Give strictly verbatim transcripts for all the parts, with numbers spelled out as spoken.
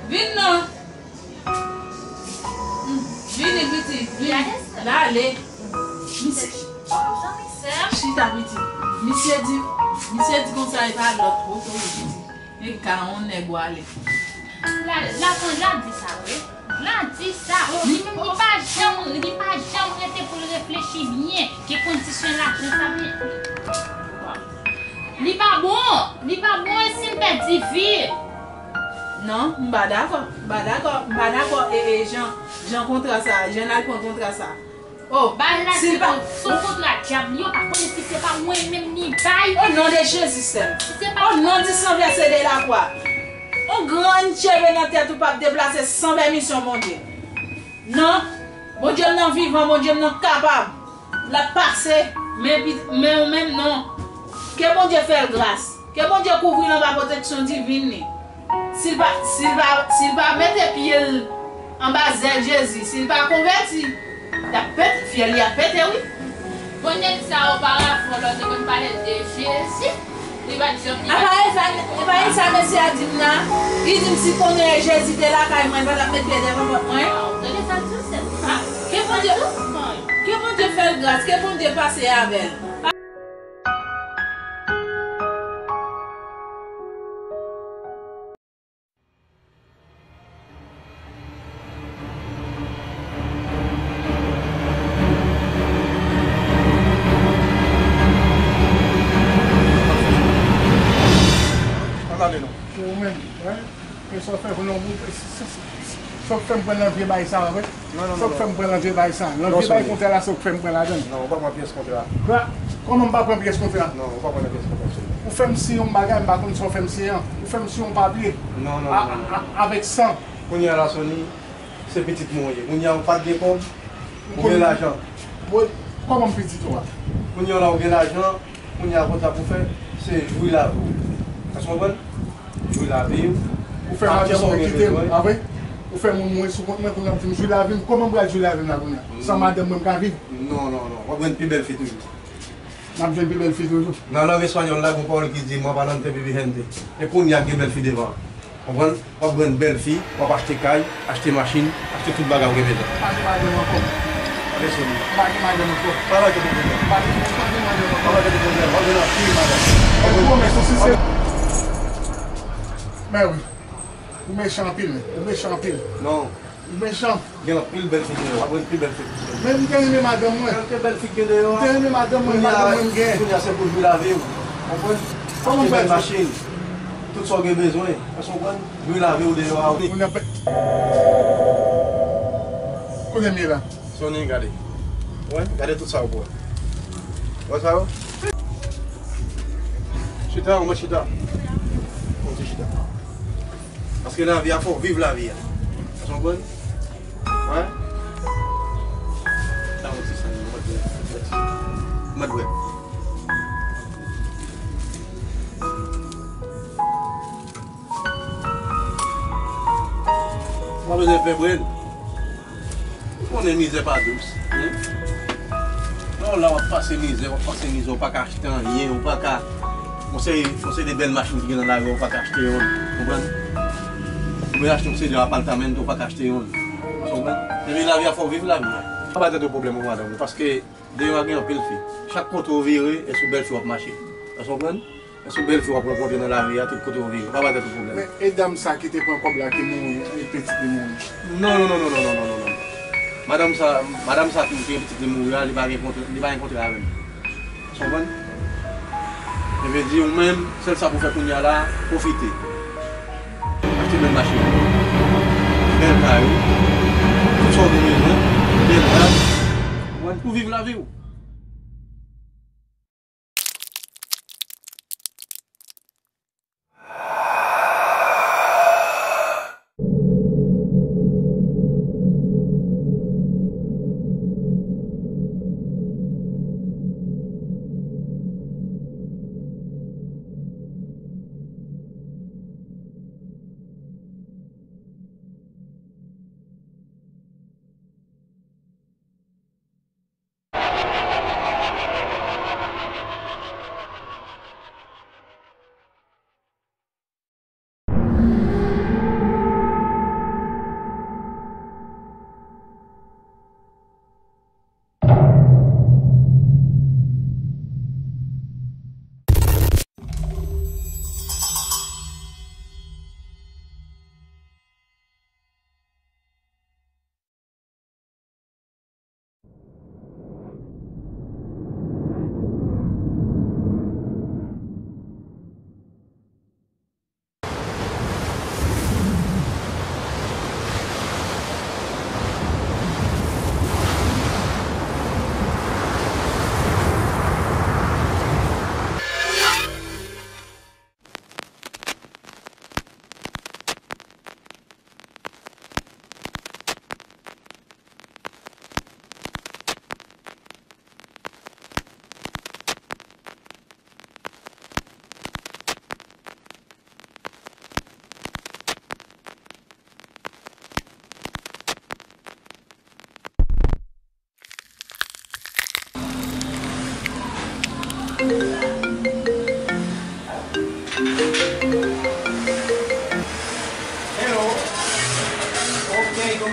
Vin non. Hmm, vini, pitit, vin. L ale. Misye, chita, pitit. Misye di, misye di konsa, e pa lòt kote, pitit. E ka yon nèg w ale. La, la, la di sa, wi. La di sa. Li menm, li pa janm, li pa janm rete pou l reflechi byen. Gen kondisyon lajan sa vin. Li pa bon. Li pa bon e si l pèdi vi. Non, m pa dakò. M pa dakò. M pa dakò e, e jan, jan kontra sa, jan l al pran kontra sa. Oh, si l pa, se yon kontra dyab, yo pa konnen si se pa mwen menm li bay. O non de Jezi, sè m. Si se pa O non di san vèse de lakwa. On grenn cheve nan tèt ou p ap deplase san pèmisyon Bondye. Non, Bondye m nan vivan, Bondye m nan kapab. L ap pase, men, men ou menm non. Ke Bondye fè l gras. Ke Bondye kouvri l anba pwoteksyon divin li. Si l pa, si l pa, si l pa mete pye l anba zèl Jezi, si l pa konvèti, y ap pete, fyèl li ap pete, wi. Bon, nèg sa oparavan, lè w te konn pale l de Jezi, li pa t janm, li pa t janm. E pa e sa, e pa e sa mesye a di m la. Li di m si konnen Jezi te lakay mwen, li pa t ap met pye devan pòt mwen. Waw, tande sa l di w, sè m. Ke Bondye, ke Bondye fè l gras, ke Bondye pase avè l. Ann ale non. Ou menm, wi. Men sa w fè pou nou, sa w fè m pran nan vye bay sa, wi. Non, non, non, non. Sa w fè m pran nan vye bay sa. Nan vye bay kontra la, sa w fè m pran ladan l. Non, ou pa pran pyès kontra. Kòman m pa pran pyès kontra? Non, ou pa pran nan pyès kontra, sè. Ou fè m siyen yon bagay, m pa konn sa w fè m siyen an. Ou fè m siyen yon papye. Non, non, non, non, non. Avèk san. Kounye a la, Sony, se pitit mwen ou ye. Kounye a, ou pa t gen kòb, ou gen lajan. Kòman m pitit ou a? Kounye a la, ou gen lajan. Kounye a kontra pou fè, se jwi lavi w. Èske w konprann? Jwi lavi w. Ou fè madanm mwen kite m, pa vre? Ou fè moun mwen sou kont mwen, kounye a w ap di m jwi lavi m. Kòman m pral jwi lavi m la kounye a? San madanm mwen m ka viv? Non, non, non. W ap jwenn pi bèl fi toujou. M ap jwenn pi bèl fi toujou. Nan lang espanyòl la, gen yon pawòl ki di, "Más adelante vive gente." E kounye a gen bèl fi devan. Konprann? W ap jwenn bèl fi, w ap achte kay, achte machin, achte tout bagay ou gen bezwen. Pa gen madanm ankò. Pa gen sou li. Pa gen madanm ankò. Pa gen madanm ankò. Pa gen, pa gen madanm ankò. Pa gen madanm ankò. W ap jwenn anpil madanm. Ou pwomès ou si se. Men wi. Ou mechan anpil, men. Ou mechan anpil. Non. Ou mechan. Gen anpil bèl fi deyò, w ap jwenn pi bèl fi. Men m te renmen madanm mwen. Kalite bèl fi k gen deyò a. M te renmen madanm mwen, madanm mwen m gen. Kounye a se pou jwi lavi w. Konprann? Kòman m fè bèl machin. Tout sa w gen bezwen. Èske w konprann? Jwi lavi w deyò a. Kounye a pè-, kote m ye la? Sony, gade. Wè, gade tout sa w pran. Wè sa yo? Chita, mwen chita. Mwen chita. Paske lavi a, fò w viv lavi a. Èske w konprann? Wè. Sa yon ti sèn, mwen dwe. Mwen dwe. Ou pa bezwen fè brenn. Ou konnen mizè pa dous, hein? Non, la w ap pase mizè, w ap pase mizè, ou pa ka achte anyen, ou pa ka. Yon seri, yon seri de bèl machin ki gen nan lari, ou pa ka achte youn. Konprann? Ou vle achte yon seri de apartament, ou pa ka achte youn. Konprann? Epi lavi a, fò w viv lavi a. Pa bay tèt ou pwoblèm, wi, madanm, paske deyò a gen anpil fi. Chak kote w vire, e sou bèl fi w ap mache. Èske w konprann? Èske bèl fi w ap rankontre nan lari a, tout kote w vire, pa bay tèt ou pwoblèm. Men, e dam sa ki te pran kòb la ki mouri, e pitit li mouri? Non, non, non. Madanm sa, madanm sa ki gen pitit li mouri a, li pa gen kontra, li pa gen kontra avè m. Ou konprann? E vle di, ou menm, sèl sa pou fè kounye a la, pwofite. Achte bèl machin. Bèl kay ou. Tout sa w gen bezwen. Bèl gaz. Ou konprann? Pou viv lavi w.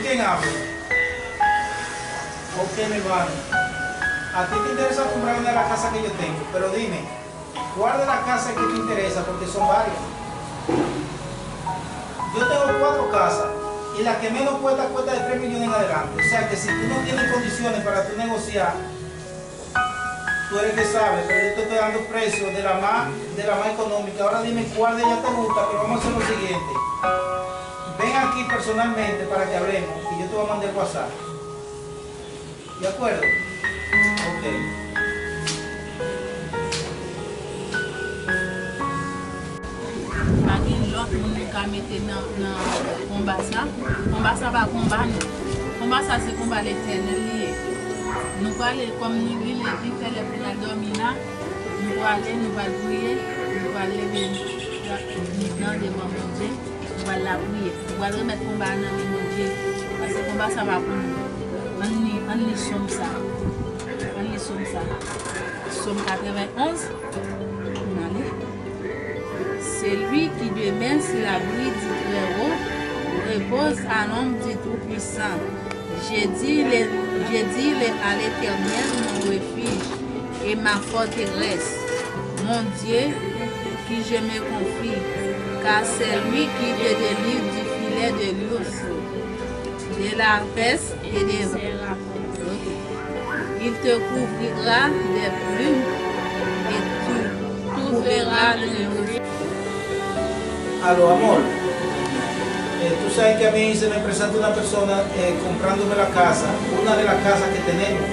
¿Quién habla? Ok, mi hermano. A ti te interesa comprar una de las casas que yo tengo, pero dime, ¿cuál de las casas es que te interesa? Porque son varias. Yo tengo cuatro casas y la que menos cuesta, cuesta de tres millones en adelante. O sea que si tú no tienes condiciones para tú negociar, tú eres que sabes, pero yo te estoy dando precios de la más, de la más económica. Ahora dime cuál de ellas te gusta, pero vamos a hacer lo siguiente. Ven aquí personalmente para que hablemos y yo te voy a mandar el WhatsApp. ¿De acuerdo? Ok. Pa gen lòt moun nou ka mete nan, nan konba sa. Konba sa pa konba nou. Konba sa se konba Letènèl li ye. Nou prale, kòm nou li, li fè lè pou n al dòmi la, nou prale, nou pral priye, nou pral leve nou nan devan Bondye, nou pral lapriyè. Nou pral remèt konba a nan men Bondye. Paske konba sa pa pou nou. Ann li, ann li sòm sa. Ann li sòm sa. Sòm katrevenn onz. Ann ale. Celui qui demeure sous l'abri du Très-Haut repose à l'ombre du Tout-Puissant. Je dis le, je dis le à l'Éternel, mon refuge et ma forteresse, mon Dieu, qui je me confie, car c'est lui qui te délivre du filet de l'ours, de la peste et des Ok. Il te couvrira des plumes et tu trouveras le repos. Aló, amor. Eh, tú sabes que a mí se me presentó una persona, eh, comprándome la casa, una de las casas que tenemos.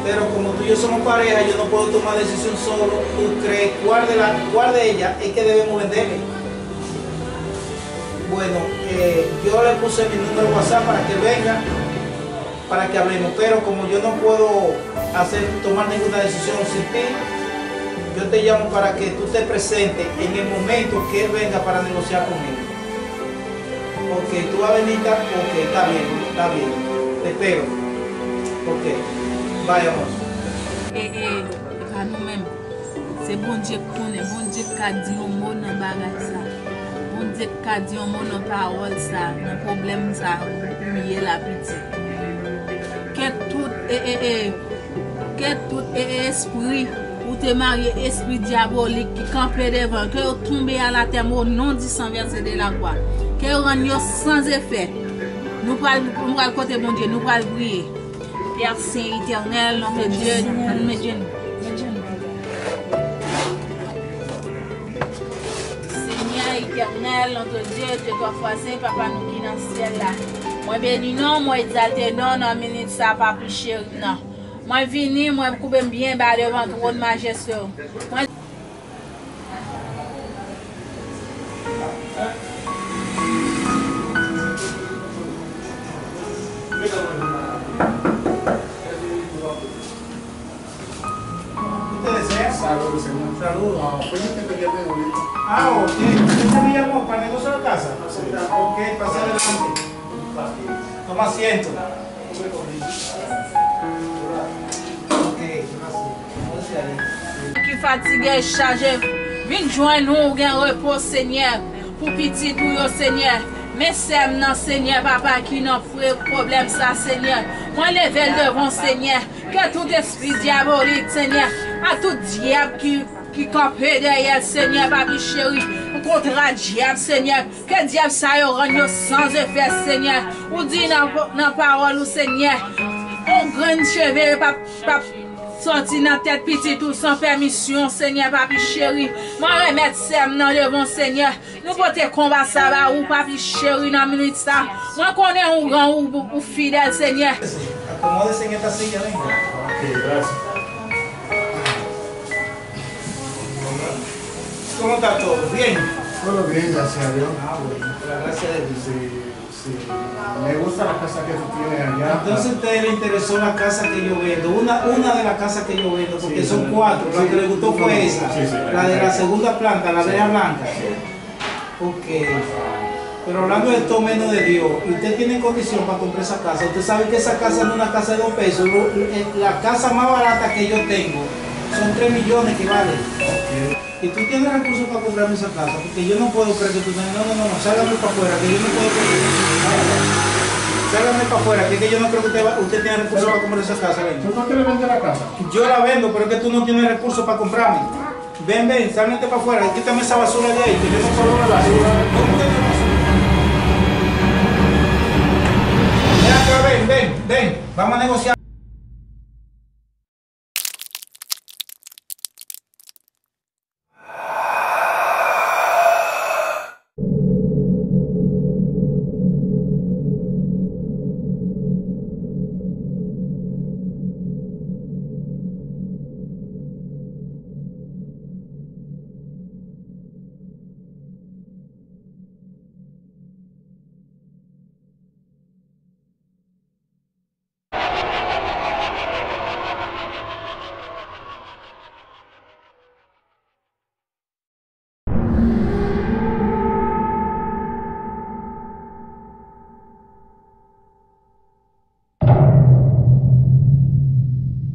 Pero como tú y yo somos pareja, yo no puedo tomar decisión solo. ¿Tú crees cuál de la, cuál de ellas es que debemos venderle? Bueno, eh, yo le puse mi número WhatsApp para que venga, para que hablemos, pero como yo no puedo hacer, tomar ninguna decisión sin ti, yo te llamo para que tú te presentes en el momento que él venga para negociar con él. Ok, tú vas a venir, ta-, ok, está bien, está bien, te espero. Ok, bye, amor. E, e, e pa nou menm. Se Bondye k konnen, Bondye k ka di yon mo nan bagay sa. Bondye k ka di yon mo nan pawòl sa, nan pwoblèm sa ou ye la, pitit. Ke tout, e, e, e, ke tout, e, e, espri ou te marye, espri dyabolik ki kanpe devan, ke yo tonbe alatè, o non di san vèse de la kwa. Ke yo rann yo san efè. Nou pral, nou pral kote Bondye, nou pral priye. Père Saint Éternel, notre Dieu, Senyè Etènèl, notre Dieu, Dieu trois fois saint, Papa nou ki nan syèl la. Mwen beni non, mwen egzalte non nan minit sa, Papi cheri m nan. Mwen vini, mwen koupe m byen ba devan twòn majeste w. Mwen Ustedes sean. Saludos, señor. Saludos. Ah, fue yo que te llamé ahorita. Ah, ok. ¿Usted me llamó para negocio de casa? Sí. Ok, pase adelante. Toma asiento. Ok, gracias. Ki fatige, chaje, vin jwenn ou, ou gen repo, Senyè, pou pitit ou yo, Senyè. Men sè m nan, Senyè, papa, ki nan pre-, pwoblèm sa, Senyè. Mwen leve l devan w, Senyè. Ke tout espri dyabolik, Senyè, a tout dyab ki, ki kanpe dèyè l, Senyè, papi cheri, kontra dyab, Senyè, ke dyab sa yo rann yo san efè, Senyè. Ou di nan, nan pawòl ou, Senyè, yon grenn cheve p ap, p ap sòti nan tèt pitit ou san pèmisyon, Senyè, papi cheri. Mwen remèt sè m nan devan w, Senyè. Nou pote konba sa ba ou, papi cheri, nan minit sa. Mwen konnen ou gran, ou, ou fidèl, Senyè. Acomódese en esta silla, venga. Ok, gracias. ¿Cómo está todo? ¿Bien? Todo bien, gracias a Dios. Ah, bueno, por la gracia de Dios. Sí, sí. Me gusta la casa que tú tienes allá. Entonces a usted le interesó la casa que yo vendo, una, una de las casas que yo vendo, porque son cuatro, la que le gustó fue esa, la de la segunda planta, la de la blanca. Ok. Pero hablando de esto menos de Dios, y usted tiene condición para comprar esa casa, usted sabe que esa casa no es una casa de dos pesos, lo- eh, la casa más barata que yo tengo son tres millones que vale. Y tú tienes recursos para comprarme esa casa, porque yo no puedo creer que tú tengas, no, no, no, no, sálgame para afuera, que yo no puedo creer. Tráigame para afuera, que, que yo no creo que usted, va- usted tiene recursos para comprar esa casa, venga. ¿Tú no quieres vender la casa? Yo la vendo, pero es que tú no tienes recursos para comprarme. Ven, ven, sálgate para afuera, quítame esa basura de ahí, que yo no puedo hablar. ¿Cómo que yo no sé? Ven acá, ven, ven, ven, vamos a negociar.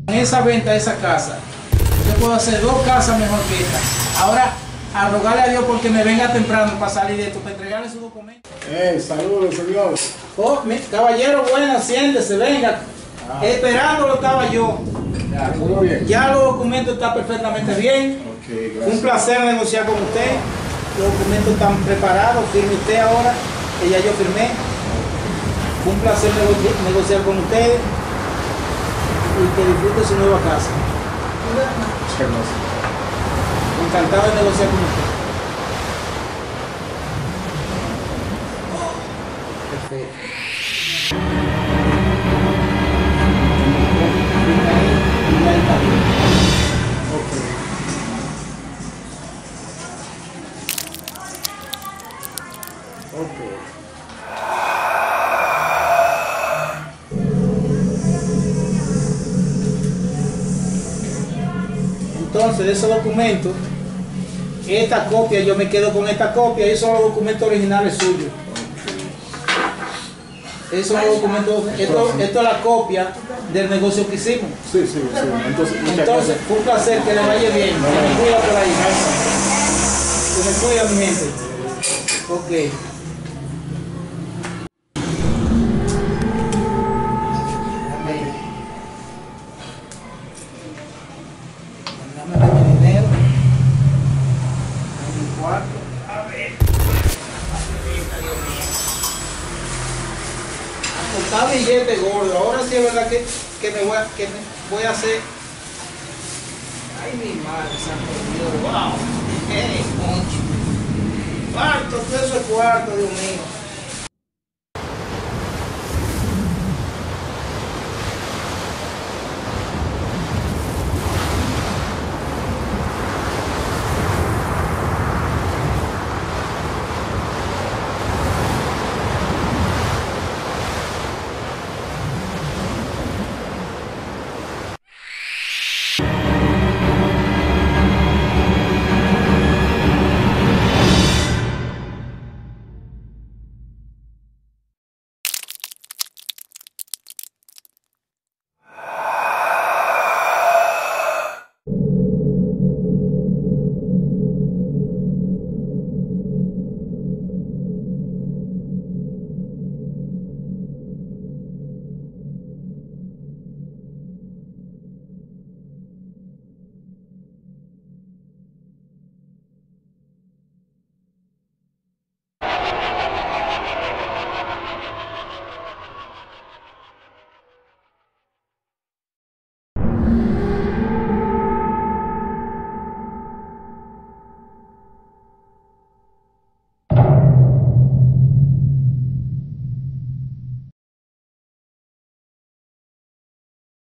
Con esa venta de esa casa, yo puedo hacer dos casas mejor que esta. Ahora, a rogarle a Dios porque me venga temprano para salir de esto, para entregarle su documento. Eh, saludos, señor. Oh, mi caballero, buena, siéntese, venga. Ah. Esperándolo estaba yo. Ya, todo bien. Ya los documentos están perfectamente bien. Ok, gracias. Fue un placer negociar con usted. Los documentos están preparados. Firme usted ahora, que ya yo firmé. Fue un placer nego- negociar con usted. Y que disfrute su nueva casa. Muchas gracias. Encantado de negociar con usted. Perfecto. Ok. Ok. Entonces, de esos documentos, esta copia, yo me quedo con esta copia, y esos son los documentos originales suyos. Esos son los documentos, esto, esto es la copia del negocio que hicimos. Sí, sí, sí. Entonces, muchas Entonces, gracias. Fue un placer, que le vaya bien. Se me cuida por ahí. Se me cuida, mi gente. Ok. Amén. Mándame mi dinero. Dame mi cuarto. A ver. Ay, Dios mío. A contar billete, gordo. Ahora sí es verdad que, que me voy a, que me voy a hacer. Ay, mi madre, santo Dios. Wow. Hey, concho. Cuarto, todo eso es cuarto, Dios mío.